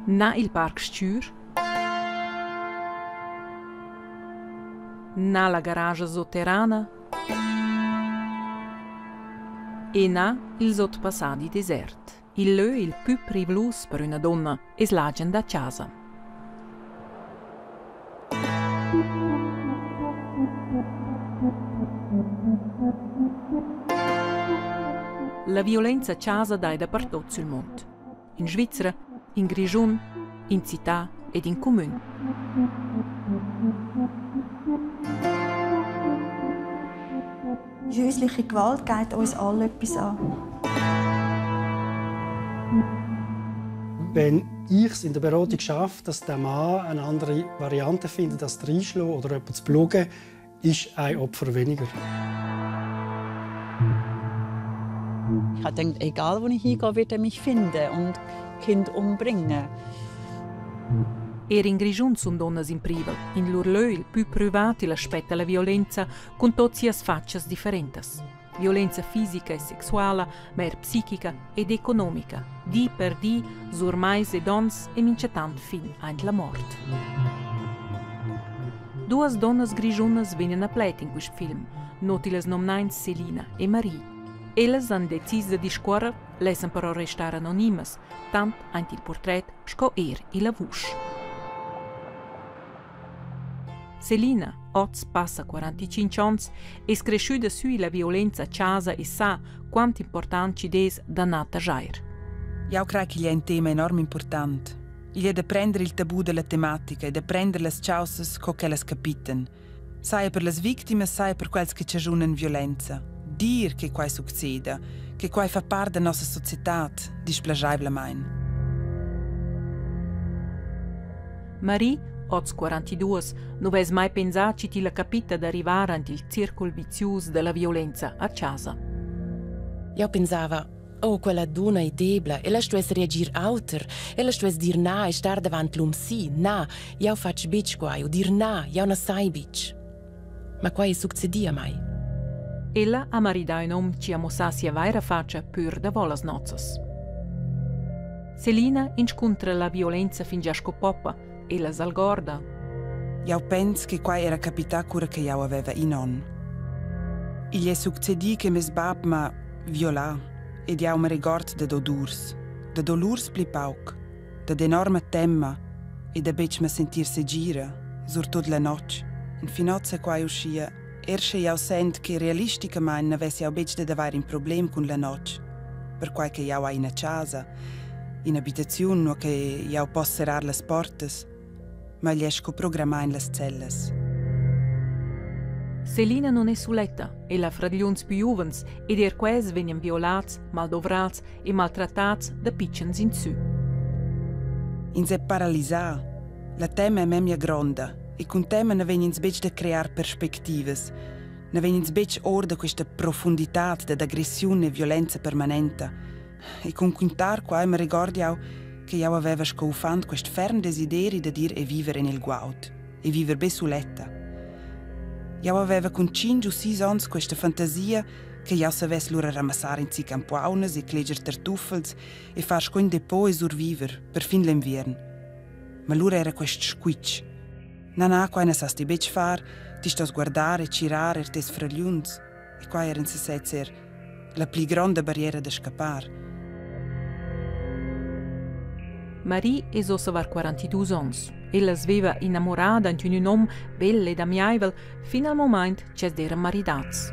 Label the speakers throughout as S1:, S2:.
S1: Na il parc s-chür, na la garascha sotterrana e na il sotpassadi desert. Il lö il pü privlus per üna donna es l'agen da chasa. La violenza a chasa dai dapertot sül mund. In Svizra, in Grischun, in cità ed in cumün.
S2: Häusliche Gewalt geht uns alle etwas an.
S3: Wenn ich es in der Beratung schaffe, dass der Mann eine andere Variante findet, als reinschlagen oder jemanden zu pflügen, ist ein Opfer weniger.
S4: Ich habe gedacht, egal wo ich hingehe, wird er mich finden und Kind umbringen.
S1: Er in Grischun sun donnas in privel. In lur lö il pü privat illa spetta la violenza cun tot sias fatschas differentas. Violenza fisica e sexuala, ma er psichica ed economica, di per di, sur mais ed ons e minchatant fin aint la mort. Duas donnas grischunas vegnan a pled in quist film, not illas nomnains Selina e Marie. Ellas han decis da discuorrer, lessan però restar anonimas, tant aint il purtret sco eir illa vusch. Selina, oz passa 45 ons, es creschüda sü illa violenza a chasa e sa quant important chi'd es da na taschair.
S5: Jau crai ch'igl è in tema enorm impurtant. Igl è da prender il tabu da la tematica e da prender las chaussas co ch'ellas capitan. Saja per las victimas, saja per quels che chaschunan violenza. Dir che quai succeda, che quai fa part da nossa societad, displaschaivlamain.
S1: Marie, oz 42, nu vess mai pensà chi tilla capita d'arrivar ant il circul vizius da la violenza a chasa.
S6: Jau pensava, oh, quella dunna è debla, ella stuess reagir auter, ella stuess dir na e star davant l'um si, na, jau fatsch betg quai, u dir na, jau na sai betg. Ma quai è succedì a mai.
S1: Ella ha maridà ün hom chi ha muossà sia vaira fatscha pür davo las nozzas. Selina inscuntra la violenza fingià sco poppa. Ella s'algorda.
S5: Jau pens che quai era capità cura che jau aveva in onn. Igl è succedì che mes bab m'ha violà ed jau me regord dad odurs, da dolurs pli pauc, dad enorma temma e da betg ma sentir segira, surtut la notg. Fin oz è quai uschia, er sche jau sent che realisticamain n'avess jau betg dad avair in problem cun la notg, perquai che jau hai ina chasa, in'abitaziun nua che jau poss serrar las portas, ma igl è sco programmà en las cellas.
S1: Selina non è suletta, ella ha fragliuns più giuvens ed er quels vegnan violats, maldovrats e maltrattats da pitschens insü.
S5: Ins è paralisà. La tema è memia gronda e cun tema na vegn ins betg da crear perspectivas, na vegn ins betg or da questa profunditad dad agressiun e violenza permanenta. E cun quintar quai me regord jau che jau aveva sco uffant quest ferm desideri dad ir e viver en il guaud e viver be suletta. Jau aveva cun tschintg u sis onns questa fantasia che jau savess lura ramassar in zic ampuaunas e cleger tartuffels e far sco in depot e surviver perfin l'enviern. Ma lura era quest squitsch. Na, na, quai na sas ti betg far, ti stos guardar e tgirar er tes fragliuns. E quai era in sesez er la pli gronda barriera da scappar.
S1: Marie es uossa var 42 ons. Ella sveva inamurada ant ün hom bel ed amiaivel fin al mumaint ch'els d'eiran maridats.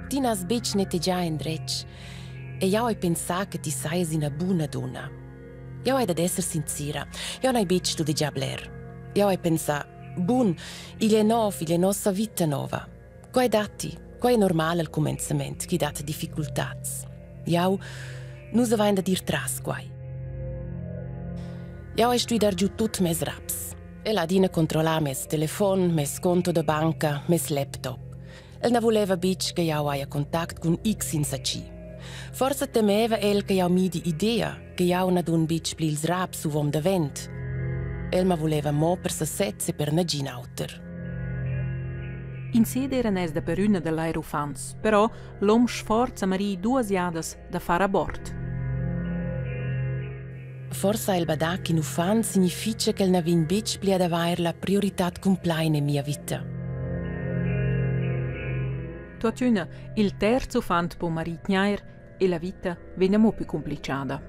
S6: Ti n'has betg nettegià endretg e jau hai pensà che ti sajas ina buna dunna. Jau hai dad esser sincera, jau n'hai betg studegià bler. Jau hai pensà, bun, igl è nov, igl è nossa vita nova. Quai datti, quai è normal al cumenzament ch'i dat difficultads. Jau, nus avain dad ir tras quai. Jau hai stuì dar giu tut mes raps. El ha adina controllà mes telefon, mes conto da banca, mes laptop. El na vuleva betg che jau haja contact cun X insatgi. Forsa temeva el che jau midi idea, che jau na dun betg pli ils raps u vom davent. El ma vuleva mo per sasez e per nagin auter.
S1: In sed eran els daperüna da lair uffants, però l'hom sforza Marie duas jadas da far abort.
S6: Forsa ha el badà ch'in uffant significha ch'el na vegn betg pli ad avair la prioritad cumplaina en mia vita.
S1: Tuottüna, il terz uffant po Marie tgnair e la vita vegn amo pü cumplichada.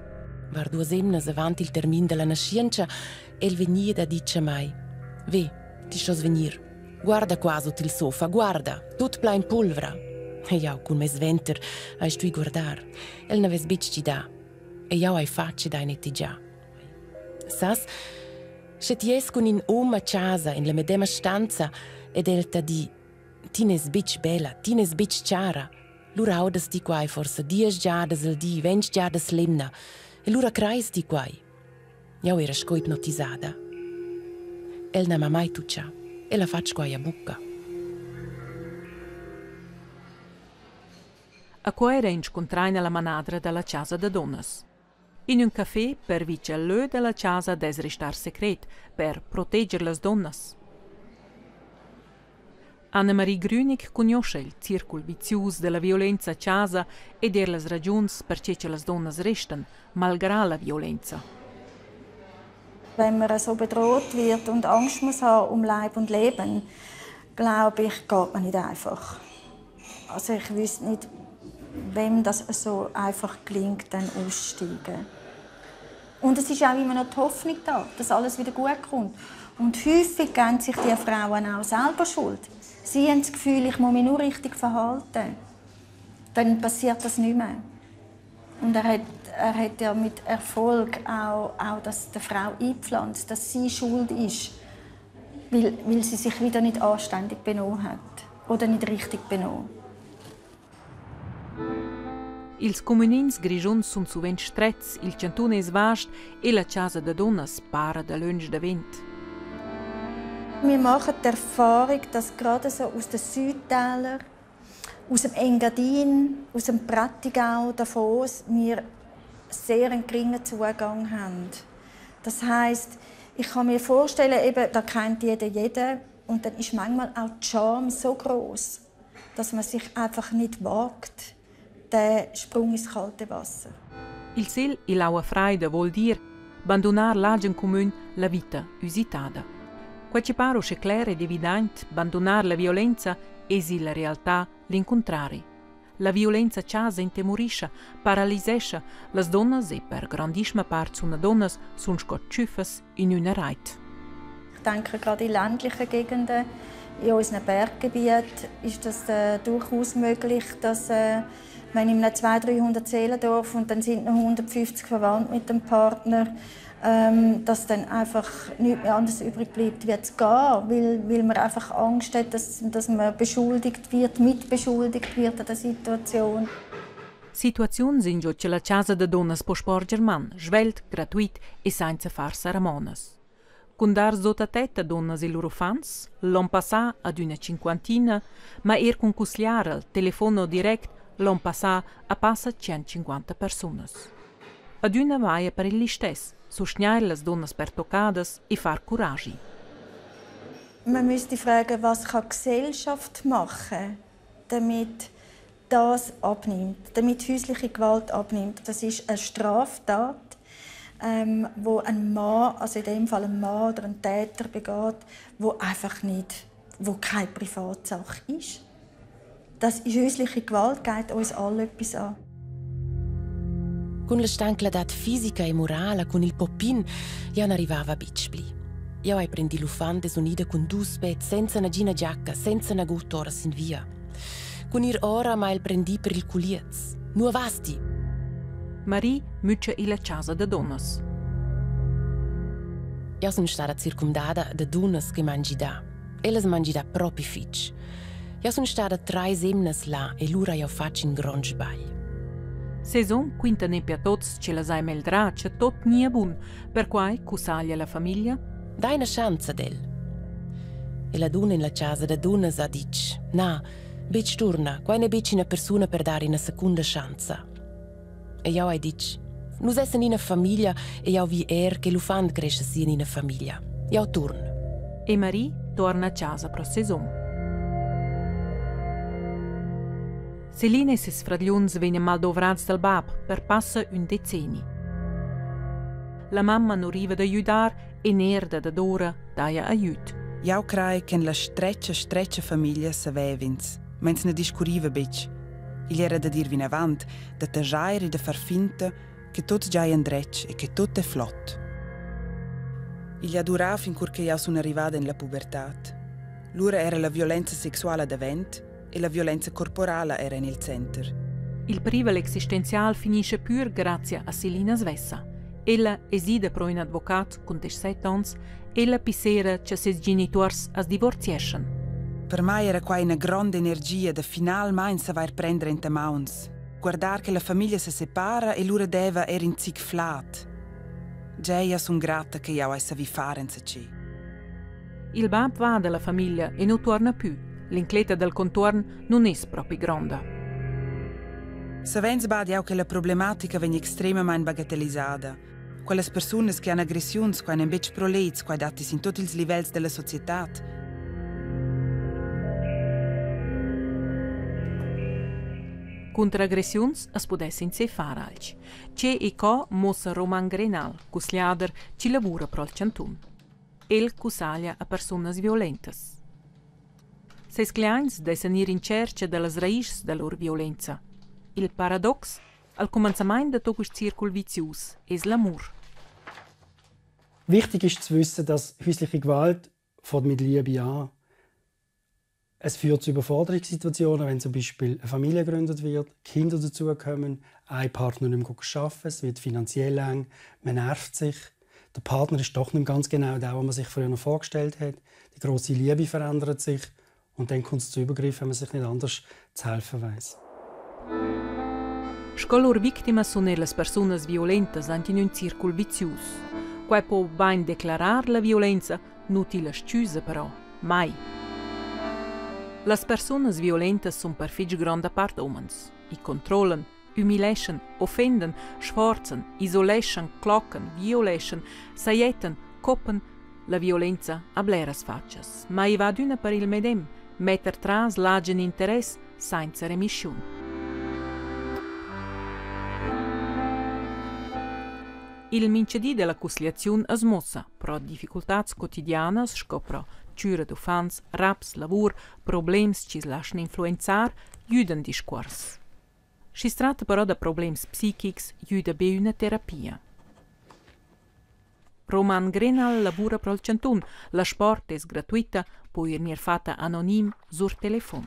S6: Var duas emnas avant il termin da la naschientscha è el vegnì ed ha ditg a mai: Ve, ti stos vegnir. Guarda qua sut il sofa, guarda, tut plain pulvra. E jau cun mes venter hai stuì guardar. El n'avess betg gidà. E jau hai fatg ed hai nettegià. Sas, sche ti es cun in um a chasa en la medema stanza ed el ta di Ti n'es betg bella, ti n'es betg chara, lura audas ti quai forsa diesch giadas al di, 20 giadas l'emna e lura crais ti quai. Jau era sco ipnotisada. El na m'ha mai tuccà. El ha fatg quai a bucca.
S1: A Cuera inscuntraina la manadra da la chasa da dunnas. In ün café pervi cha'l lö da la chasa dess restar secret per proteger las dunnas. Annemarie Grünig cugnuoscha il circul vizius da la violenza a chasa ed eir las ragiuns perche cha las dunnas restan, malgrà la violenza.
S2: Wenn man so bedroht wird und Angst muss haben um Leib und Leben, glaube ich, geht man nicht einfach. Also ich wüsste nicht, wem das so einfach gelingt, dann auszusteigen. Und es ist auch immer noch die Hoffnung da, dass alles wieder gut kommt. Und häufig geben sich die Frauen auch selber Schuld. Sie haben das Gefühl, ich muss mich nur richtig verhalten. Dann passiert das nicht mehr. Und er hat ja mit Erfolg auch das der Frau eingepflanzt, dass sie schuld ist, weil sie sich wieder nicht anständig benommen hat oder nicht richtig benommen.
S1: Ils cumünins grischuns sun suvent strets, il chantun es vast e la chasa da dunnas para dalönch davent.
S2: Wir machen die Erfahrung, dass gerade so aus den Südtälern, aus dem Engadin, aus dem Prättigau, Davos, wir sehr einen geringen Zugang haben. Das heißt, ich kann mir vorstellen, eben, da kennt jeder jeden und dann ist manchmal auch die Scham so groß, dass man sich einfach nicht wagt, den Sprung ins kalte Wasser.
S1: Il sigl ill'aua fraida voul dir bandunar l'agen cumün, la vita üsitada. Quai chi para uschè cler ed evidaint, bandunar la violenza, es illa realtà l'incuntrari. La violenza a chasa intemurischa, paralisescha, las dunnas e per grandischma part suna dunnas sun sco tschüffas in üna rait.
S2: Ich denke, gerade in ländlichen Gegenden, in unseren Berggebieten, ist das durchaus möglich, dass wenn in einem 200, 300 Seelendorf und dann sind noch 150 verwandt mit dem Partner, dass dann einfach nichts mehr anderes übrig bleibt, wie zu gehen, weil man einfach Angst hat, dass man beschuldigt wird, mitbeschuldigt wird an der Situation.
S1: Situaziuns ingio cha la chasa da dunnas po sporger man, svelt, gratuit e sainza far saramonas. Cun dar suottatett a dunnas e lur uffants, l'on passà ad üna cinquantina, ma eir cun cusgliar al telefono direct l'on passà a passa 150 persunas. Adüna vaja per il listess, sustgnair las dunnas pertoccadas e far curaschi.
S2: Man müsste fragen, was kann die Gesellschaft machen, damit das abnimmt, damit häusliche Gewalt abnimmt. Das ist eine Straftat, wo ein Mann, also in dem Fall ein Mann oder ein Täter begeht, wo einfach nicht, wo keine Privatsache ist. Das ist häusliche Gewalt, geht uns alle etwas an.
S6: Cun la stancladad fisica e morala cun il poppin jau n'arrivava betg pli. Jau hai prendì l'uffant e sun ida cun dus peds senza nagina giacca, senza nagut ora sin via. Cun ir ora m'ha el prendì per il culiez. Nua vas ti?
S1: Marie mütscha illa chasa da dunnas.
S6: Jau sun stada circumdada da dunnas che m'han gidà. Ellas m'han gidà propi fitg. Jau sun stada trais emnas là e lura jau fatg in grond sbagl.
S1: Ses hom quinta nempe a tots che las hai meldrà che tot nia bun, perquai cussaglia la famiglia.
S6: Dai una schanza ad el. E la dunna en la chasa da dunnas ha ditg: Na, betg turna, quai n'è betg ina persuna per dar ina secunda schanza. E jau hai ditg: Nus essan ina famiglia e jau vi er che l'uffant crescha si en ina famiglia. Jau turn.
S1: E Marie torna a casa pro ses hom. Celine e ses fragliuns vegnan maldovrats dal bab per passa ün decenni. La mamma nu riva da güdar e neir da dadoura daja aiüt.
S5: Jau crai che en la stretga stretga famiglia savev'ins, ma ins na discurriva betg. Igl era dad ir vinavant, da tajair e da far finta che tut giaja endretg e che tut è flot. Igl ha durà fin cur che jau sun arrivada en la pubertad. Lura era la violenza sexuala davent e la violenza corporala era en il center.
S1: Il privel existenzial finisce pür grazia a Selina svessa. Ella es ida pro ün advocat cun 17 ons, ella pissera cha ses genituors as divorzieschan.
S5: Per mai era quai ina gronda energia da finalmain savair prender enta mauns. Guardar che la famiglia se separa e lura deva er in zic flad. Gea sun grata che jau hai savì far enzatgi.
S1: Il bab va dalla famiglia e nu tuorna pü. L'incletta dal contuorn nun es propi gronda.
S5: Savens bad jau che la problematica vegn extremamain bagatellisada. Quellas persunas che han agressiuns qua n'èn betg prolets, qua datti sin tut ils livels della societad.
S1: Cunter agressiuns as pudess insè far alch. Che e co muossa Roman Grenal, cusgliader chi lavura pro'l chantun. El cussaglia a persunas violentas. Seis cliaints dessan ir in tschercha da las raischs da lur violenza. Il paradox al cumanzamaint da tuot quist circul vizius es l'amur.
S3: Wichtig ist zu wissen, dass häusliche Gewalt fängt mit Liebe an. Es führt zu Überforderungssituationen, wenn zum Beispiel eine Familie gegründet wird, Kinder dazukommen, ein Partner nicht mehr arbeiten, es wird finanziell eng, man nervt sich. Der Partner ist doch nicht ganz genau der, was man sich früher vorgestellt hat. Die große Liebe verändert sich und dann kommt es zu Übergriffen, wenn man sich nicht anders zu helfen weiß.
S1: Sco lur victimas sun eir las persunas violentas aint in ün circul vizius. Quai po bain declarar la violenza, nu tilla s-chüsa però mai. Las persunas violentas sun per fich gronda part umans. I controllan, ümileschan, offendan, sforzan, isoleschan, cloccan, violeschan, sajettan, coppan la violenza ha bleras fatschas, ma i va adüna per il medem, metter tras l'agen interess sainza remischiun. Il minchadi da la cusgliaziun as muossa pro difficultats quotidianas sco pro chüra d'uffants, raps, lavur, problems chi's laschan influenzar, güdan discuors. Schi's tratta però da problems psichics, güda be üna terapia. Roman Grenal lavura pro'l chantun. La sport es gratuita, po eir gnir fatta anonim sur telefon.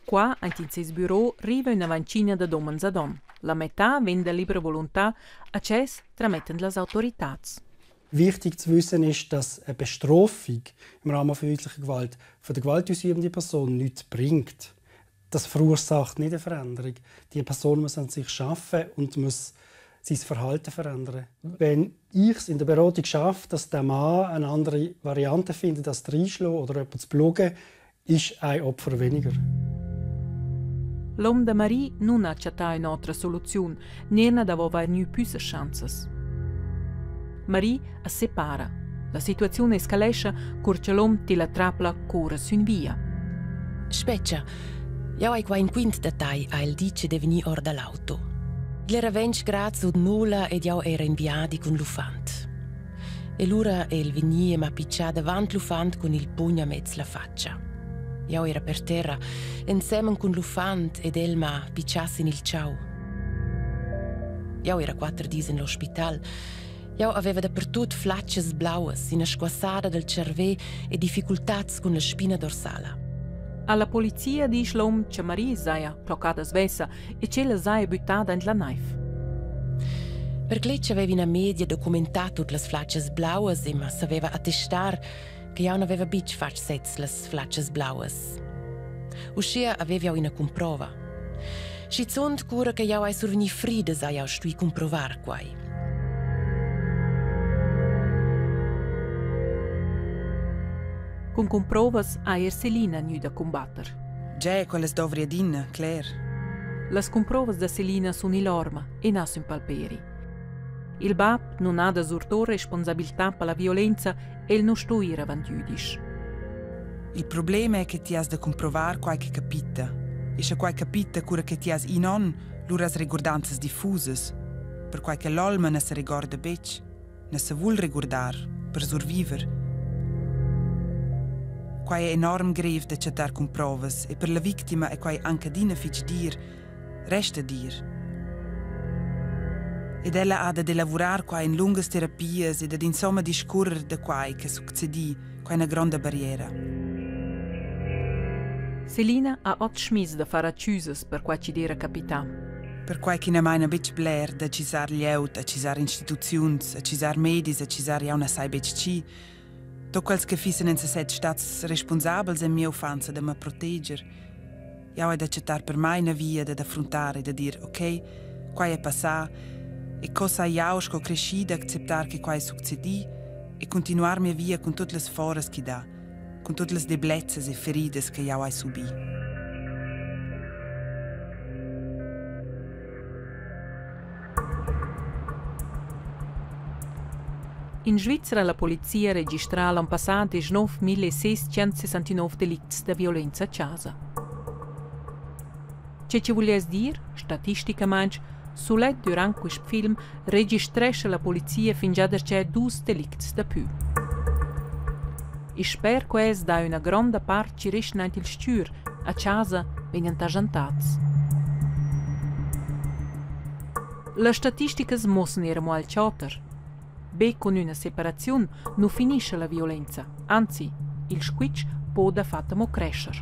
S1: Qua, aint in seis büro, riva üna vancina dad homens ad on. La metà vegn da libra voluntà, access tramettan las autoritats.
S3: Wichtig zu wissen ist, dass eine Bestrafung im Rahmen von häuslicher Gewalt von der gewaltausübenden Person nichts bringt. Das verursacht nicht eine Veränderung. Die Person muss an sich arbeiten und muss sein Verhalten verändern. Wenn ich es in der Beratung schaffe, dass der Mann eine andere Variante findet, als reinschlagen oder jemanden zu bloggen, ist ein Opfer weniger.
S1: L'hom da Marie nun ha chattà ün'otra soluziun, neir davo avair gnü püssas schanzas. Marie as separa. La situaziun escalescha cur cha l'hom tilla trapla cura sün via.
S6: Spetga, jau hai qua in quint da tai, ha el ditg ed è vegnì or da l'auto. Igl era 20 grads sut nulla ed jau era in viadi cun l'uffant. E lura è el vegnì e m'ha pitgà davant l'uffant cun il pugn amez la fatscha. Jau era per terra, ensemen cun l'uffant ed el m'ha pitgà sin il chau. Jau era quatter dis en l'ospital. Jau aveva dapertut flatschas blauas, ina squassada dal tscharvè e difficultads cun la spina dorsala.
S1: Alla polizia disch l'hom cha Marie saja bloccada svessa e ch'ella saja büttada in la naiv.
S6: Per cletg aveva ina media documentà tut las flatschas blauas e ma saveva attestar che jau n'aveva betg fatg sez las flatschas blauas. Uschia aveva jau ina cumprova. Schizunt cura che jau hai survegnì fridas hai jau stuì cumprovar quai.
S1: Cun cumprovas ha er Selina gnü da cumbatter.
S5: Gè, quellas dovri adina, cler.
S1: Las cumprovas da Selina sun ill'orma e na sün palperi. Il bap nun ha da surtour responsabiltà per la violenza El nu sto ir avant güdisch.
S5: Il problem è che ti has da cumprovar quai che capita. E sche quai capita cura che ti has in onn, lura has regurdanzas diffusas. Perquai che l'olma na sa regorda betg. Na sa vul regurdar per surviver. Quai è enorm grev da chattar cumprovas e per la victima è quai anc adina fitg dir, resta dir. Ed ella ha dad elavurar quai en lungas terapias e dad insomma discurrer da quai ch'è succedì, quai è una gronda barriera.
S1: Selina ha otg mis da far accusas per quai chi'd eira capità.
S5: Perquai ch'i na maina betg bler da tgisar glieud, a tgisar instituziuns, a tgisar medis, a tgisar jau na sai betg tgi. Tot quels che fissen en sesez stats responsabels en mia uffanza da ma proteger. Jau hai da chattar per mai una via dad affruntar e da dir ok, quai è passà e co sai jau sco creschida acceptar che quai è succedì e continuar mia via cun tut las foras ch'i dà, cun tut las deblezzas e feridas che jau hai subì.
S1: In Svizra ha la polizia registrà l'onn passà 19.669 delicts da violenza a chasa. Tge che vuless dir, statisticamain, sulet durant quist film registrescha la polizia fingià darcheu dus delicts dapü. I sper quels dà üna gronda part chi restan aint il s-chür, a chasa vegnan tajantats. Las statisticas muossan eir amo alch oter. Be cun üna separaziun nu finischa la violenza, anzi, il squitsch po dafatta mo crescher.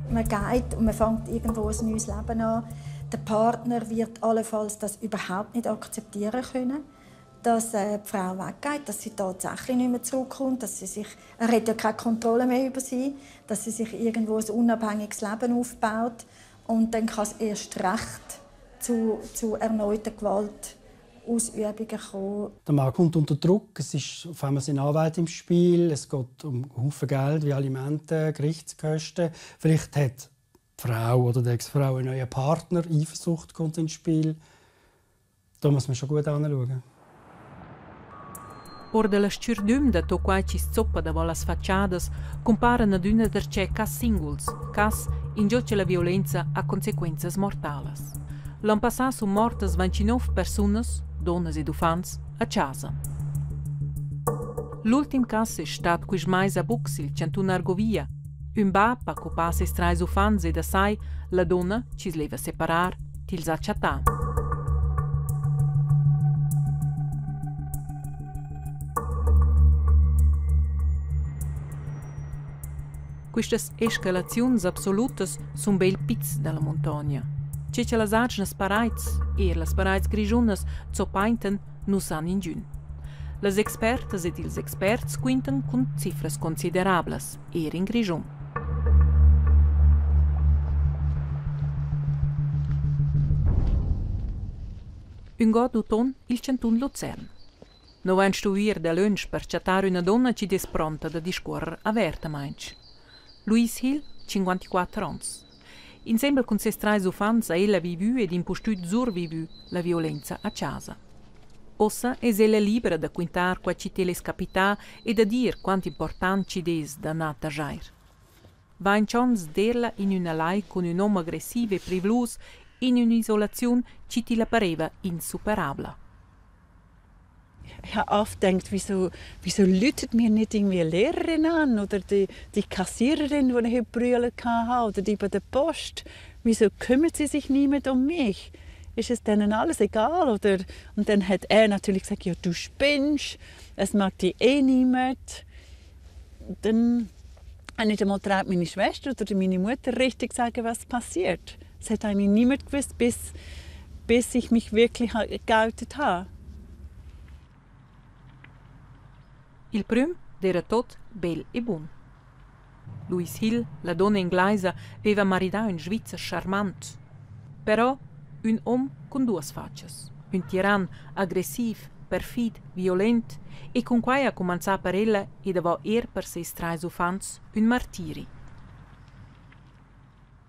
S2: Man geht und man fängt irgendwo ein neues Leben an. Der Partner wird allenfalls das überhaupt nicht akzeptieren können, dass die Frau weggeht, dass sie tatsächlich nicht mehr zurückkommt, dass sie sich, er hat ja keine Kontrolle mehr über sie, dass sie sich irgendwo ein unabhängiges Leben aufbaut und dann kann es erst recht zu erneuter Gewaltausübungen kommen.
S3: Der Mann kommt unter Druck, es ist auf einmal sein Anwalt im Spiel, es geht um Haufen Geld wie Alimente, Gerichtskosten. Vielleicht hat die Frau oder die Ex-Frau einen neuen Partner, Eifersucht kommt ins Spiel. Da muss man schon gut anschauen.
S1: Or da la s-chürdüm da tuot quai chi's zoppa davo las fatschadas cumparan adüna darcheu cas singuls, cas ingio cha la violenza ha consequenzas mortalas. L'on passà sun mortas 29 persunas, dunnas ed uffants, a chasa. L'ultim cas es stat quist mais a Buchs i'l chantun Argovia. Ün bap ha occupà seis trais uffants ed a sai, la dunna chi's leva separar, tils ha chattà. Quistas escalaziuns absolutas sun be il piz da la muntogna. Che cha las atgnas paraids, eir las paraids grischunas, zoppaintan, nu san ingün. Las expertas ed ils experts quintan cun cifras considerablas, eir in Grischun. Ün god d'uton il chantun Luzern. No vain stuvü ir dalöntsch per chattar üna duonna chi'd es pronta da discuorrer avertamaing. Louise Hill, 54 ons. Insembel cun ses trais uffants ha ella vivü ed impustüt survivü la violenza a chasa. Uossa es ella libra da quintar qua chi til es capità e da dir quant important chi'd es da na taschair. Vainch ons d'eir'la in üna lai cun ün hom agressiv e privlus in ün'isolaziun chi tilla pareva insuperabla.
S4: Ich habe oft gedacht, wieso läutet mir nicht irgendwie eine Lehrerin an oder die Kassiererin, die ich heute brüllen hatte, oder die bei der Post. Wieso kümmert sie sich niemand um mich? Ist es denen alles egal? Oder? Und dann hat er natürlich gesagt, ja, du spinnst, es mag dich eh niemand. Dann habe nicht einmal getraut, meine Schwester oder meine Mutter richtig sagen, was passiert. Es hat eigentlich niemand gewusst, bis ich mich wirklich geoutet habe.
S1: Il prüm d'eira tot bel e bun. Louise Hill, la donna inglaisa, veva maridà ün Svizzer charmant. Però ün hom cun duos fatschas, ün tiran agressiv, perfid, violent e cun quai ha cumanzà per ella e davo eir per seis trais uffants ün martiri.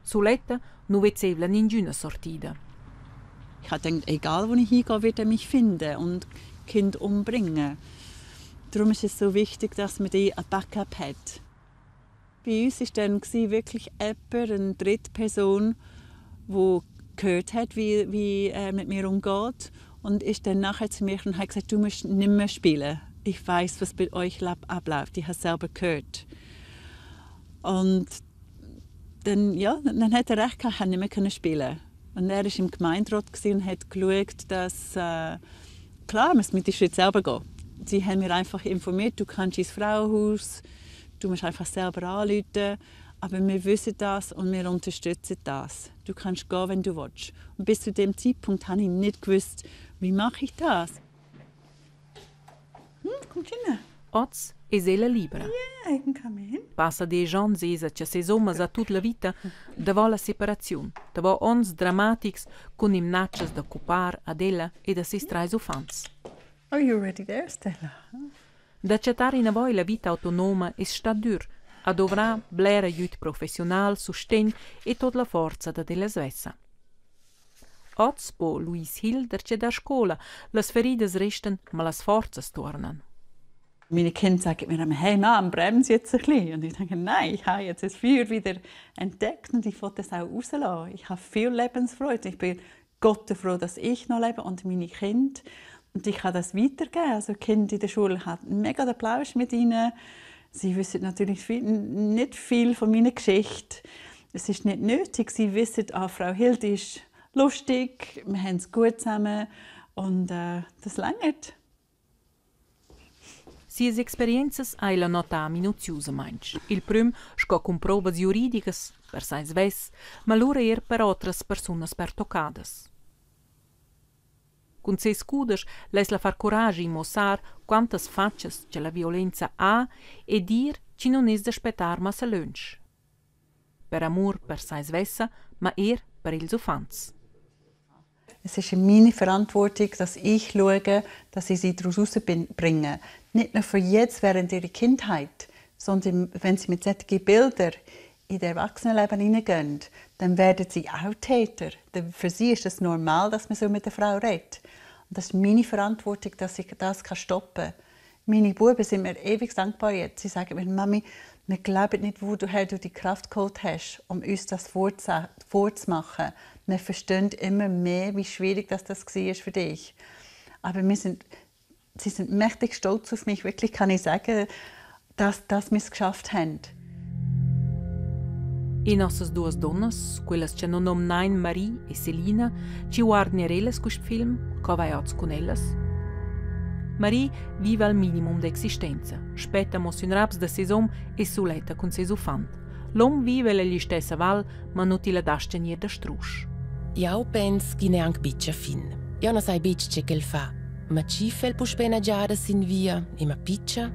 S1: Suletta nu vezzev'la ningüna sortida.
S4: Ich habe gedacht, egal wo ich hingehe, wird er mich finden und Kind umbringen. Darum ist es so wichtig, dass man die ein Backup hat. Bei uns war dann wirklich jemand, eine dritte Person, die gehört hat, wie er mit mir umgeht. Und ist dann nachher zu mir und hat gesagt, du musst nicht mehr spielen. Ich weiß, was bei euch abläuft. Ich habe es selber gehört. Und dann, ja, dann hat er recht gehabt, ich konnte nicht mehr spielen. Und er war im Gemeinderat und hat geschaut, dass, klar, man mit die Schritt selber gehen. Sie haben mir einfach informiert, du kannst ins Frauenhaus, du musst einfach selber anrufen. Aber wir wissen das und wir unterstützen das. Du kannst gehen, wenn du willst. Und bis zu dem Zeitpunkt habe ich nicht gewusst, wie mache ich das. Komm hin.
S1: Oz es ella libera.
S4: Yeah, I can come in.
S1: Passa desch ons esa cha ses hom es a tut la vita davo la separaziun, davo ons dramatics cun imnatschas da cupar ad ella ed a seis trais uffants.
S4: Are you ready there, Stella?
S1: Da chattar inavoi la vita autonoma es stat dür, a dovrà bler agüd professiunal, sustegn e tot la forza dad ella svessa. Oz po Louise Hill darcheu dar scoula, las feridas restan, ma las forzas tuornan.
S4: Meine Kinder sagen mir immer, hey Mom, bremse jetzt ein bisschen. Und ich denke, nein, ich habe jetzt das Feuer wieder entdeckt und ich will das auch rauslassen. Ich habe viel Lebensfreude. Ich bin Gott froh, dass ich noch lebe und meine Kinder. Und ich kann das weitergeben. Also die Kinder in der Schule haben mega den Plausch mit ihnen. Sie wissen natürlich nicht viel von meiner Geschichte. Es ist nicht nötig. Sie wissen, Frau Hild ist lustig, wir haben es gut zusammen und das langt.
S1: Sias experienzas ha ella notà minuziusamaing. Il prüm sco cumprovas giuridicas per sai svess, ma lura eir per otras persunas pertoccadas. Cun seis cudesch less la far curaschi e muossar quantas fatschas cha la violenza ha e dir chi nun es da spettar massa lönch. Per amur per sai svessa, ma eir per ils uffants.
S4: Es ist meine Verantwortung, dass ich schaue, dass ich sie daraus rausbringe. Nicht nur für jetzt während ihrer Kindheit, sondern wenn sie mit solchen Bildern in das Erwachsenenleben hineingehen, dann werden sie auch Täter. Denn für sie ist es normal, dass man so mit der Frau redet. Und das ist meine Verantwortung, dass ich das stoppen kann. Meine Buben sind mir ewig dankbar jetzt. Sie sagen mir, Mami, wir glauben nicht, woher du die Kraft geholt hast, um uns das vorzumachen. Wir verstehen immer mehr, wie schwierig das war für dich. Aber sie sind mächtig stolz auf mich, wirklich kann ich sagen, dass wir es geschafft haben.
S1: E nossas duas donnas, quellas cha non nomnain Marie e Selina, chi guardan eir ellas quist film, co vai hoz cun ellas? Marie viva al minimum d'existenza, spetta amo sün raps da seis hom e suletta cun seis uffant. L'hom viva ella listessa val, ma nu tilla das-cha gnir da strusch.
S6: Jau pens ch'i n'è anc betg a fin. Jau na sai betg tge ch'el fa. Ma tschiffa el puspè ina giada sin via e ma pitga?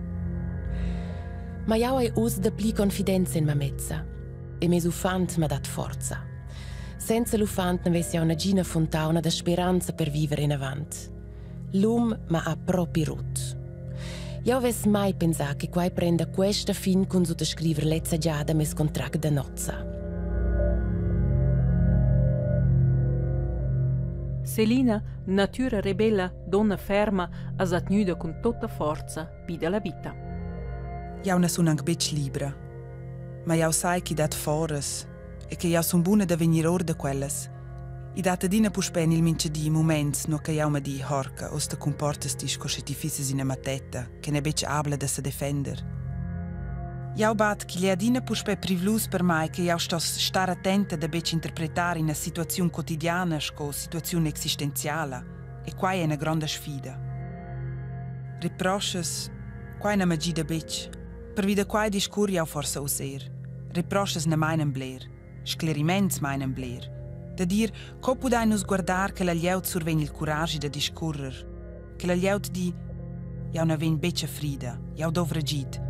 S6: Ma jau hai uss dapli confidenza en mamezza. E mes uffant ma dat forza. Senza l'uffant n'avess jau nagina funtauna da speranza per viver enavant. L'um ma ha propi rut. Jau avess mai pensà che quai prenda questa fin cun suttascriver lezza giada mes contract da nozza.
S1: Selina, natüra rebella, donna ferma, as ha tgnüda cun tuotta forza vi da la vita.
S5: Jau na sun anc betg libra. Ma jau sai ch'i dat foras e che jau sun buna da vegnir or da quellas. I dat adina puspè en il mintgadi muments, nua che jau ma di, horca, oz ta cumportas ti sco sche ti fisses ina mattetta che n'è betg abla da sa defender. Jau bad ch'igl è adina puspè privlus per mai che jau stoss star attenta da betg interpretar ina situaziun quotidiana sco situaziun existenziala e quai è ina gronda sfida. Reproschas, quai na ma gida betg. Pervi da quai discur jau forsa uss er. Reproschas na mainan bler, scleriments mainan bler. Da dir, co pudain nus guardar che la glieud survegn il curagi da discurrer, che la glieud di, jau na vegn betg a frida, jau dovra agid.